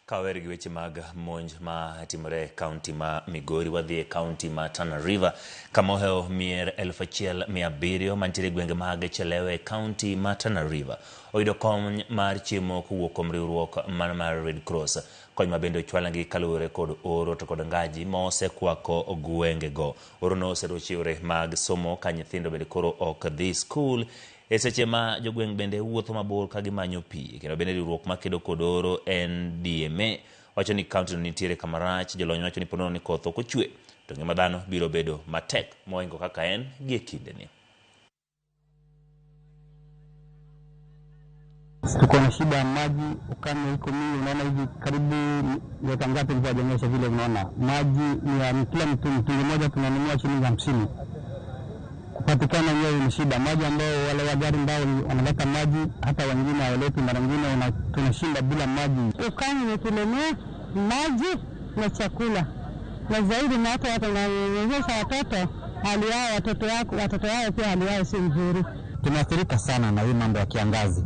Kawer gi weche mag monj ma timore e kaunti ma Migori, wadhi e kaunti ma Tana River kama ohewo mier 1700 mantiere e gwenge mag Chelewe e kaunti ma Tana River oyudo kony mar chiemo kowuok kuom riwruok mana mar Red Cross. Kony ma bende ochwalnegi kaluwore kod oro to kod ngaji ma osekwako gwengego. Orono oserocho yore mag somo ka nyithindo bende koro ok dhi skul e seche ma jogweng' bende wuotho mabor ka gimanyo pi. Kendo bende riwruok makedo kod oro NDMA wacho ni kaunti no nitiere kama rach. Jolony wacho ni ponono ni koth ok ochwe to ngima dhano biro bedo matek mohingo kaka en gie kindeni. Tuko na shida ya maji, ukame iko mingi. Unaona hivi karibu miaka ngapi mvua haijanyesha vile, unaona maji ni ya kila mtu, mtungi moja tunanunua shilingi 50. Kupatikana yenyewe ni shida. Maji ambao wale wa gari ambao wanaleta maji, hata wengine hawaleti, mara nyingine tunashinda bila maji. Ukame umetulemea maji na chakula, na zaidi na hata watu watoto hali yao, watoto wao pia hali yao si nzuri. Tumeathirika sana na hii mambo ya kiangazi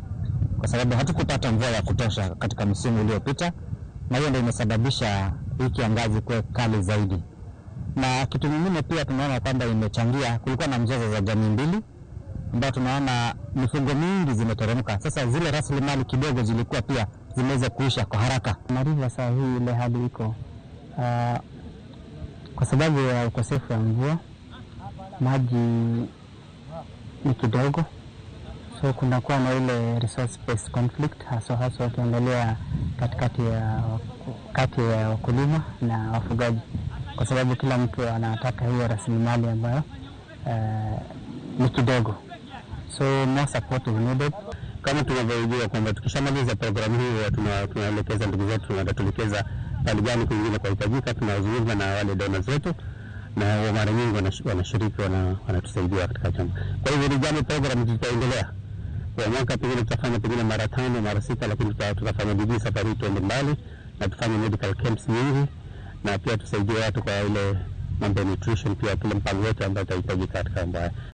kwa sababu hatukupata mvua ya kutosha katika msimu uliopita, na hiyo ndio imesababisha hii kiangazi kuwa kali zaidi. Na kitu kingine pia tunaona kwamba imechangia, kulikuwa na mzozo za jamii mbili ambao tunaona mifugo mingi zimeteremka. Sasa zile rasilimali kidogo zilikuwa pia zimeweza kuisha kwa haraka. Mariva saa hii ile hali iko kwa sababu ya ukosefu wa mvua, maji ni kidogo, so kunakuwa na ile resource based conflict, haswa ukiangalia kati ya wakulima na wafugaji, kwa sababu kila mtu anataka hiyo rasilimali ambayo ni kidogo, so more support is needed. Kama tunavyojua kwamba tukishamaliza programu hii tunaelekeza ndugu zetu, wanatuelekeza pale gani kwingine kuhitajika. Tunazungumza na wale donors wetu na mara nyingi wanashiriki, wanatusaidia katika jambo. Kwa hivyo ni jambo program tutaendelea kwa mwaka, pengine tutafanya pengine mara 5 mara 6, lakini tutafanya bidii safari hii tuende mbali na tufanye medical camps nyingi, na pia tusaidie watu kwa ile mambo ya nutrition, pia kile mpango wetu ambao utahitajika katika mambo haya.